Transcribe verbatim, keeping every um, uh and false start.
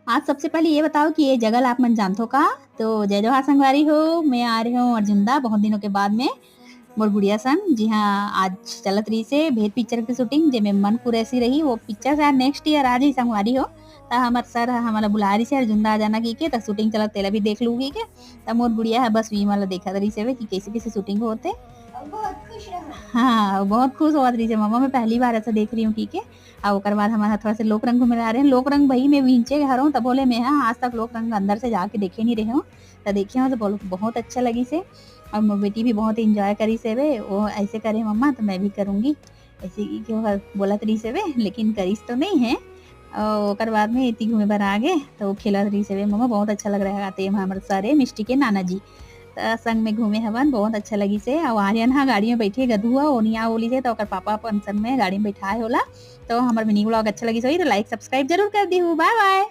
आज सबसे पहले ये बताओ कि ये जगह ला आप मन जानथो का? तो जय जोहार संगवारी हो, मैं आ रही हूँ अर्जुंदा बहुत दिनों के बाद में मोर गुड़िया संग। जी हाँ, आज चलत रही से भेद पिक्चर की शूटिंग, जेमे मन कुरैशी रही। वो पिक्चर शायद नेक्स्ट ईयर आ जाही संगवारी हो। त हमर सर ह हमला बुला रही से अर्जुंदा आ जाना की के, त शूटिंग चलत तेला भी देख लू की के। त मोर गुड़िया है बस वी वाला देखत रही से कि कैसे कैसे शूटिंग होते। बहुत खुश रहो। हाँ, बहुत खुश होत रही से, मम्मा मैं पहली बार ऐसा देख रही हूँ की के। और ओकर बाद हमारा थोड़ा से लोक रंग घूमे ला रहे हैं। लोक रंग भाई मैं विंचे घर हूँ, तब बोले मैं हाँ आज तक लोक रंग अंदर से जाके देखे नहीं रहे हूँ। तो देखे हूँ तो बोलो बहुत अच्छा लगी से। और मोर बेटी भी बहुत एंजॉय करी से बे, वो ऐसे करे मम्मा तो मैं भी करूँगी। ऐसे की कि ओकर बोलत रही से बे, लेकिन करिस तो नहीं है। और ओकर बाद में इतनी घूमे बर आ गए तो वो खेलत रही से बे, मम्मा बहुत अच्छा लग रहा है आते हैं हमारे सारे मिष्टी के नाना जी। त संग में घूमे हवन, बहुत अच्छा लगी से। और आर्यन हाँ गाड़ी में बैठे गधुआ ओनिया ओली से, तो ओकर पापा अपन संग में गाड़ी में बैठाए होला। तो हमार मिनी व्लॉग अच्छा लगी सही तो लाइक सब्सक्राइब जरूर कर दी हूँ। बाय बाय।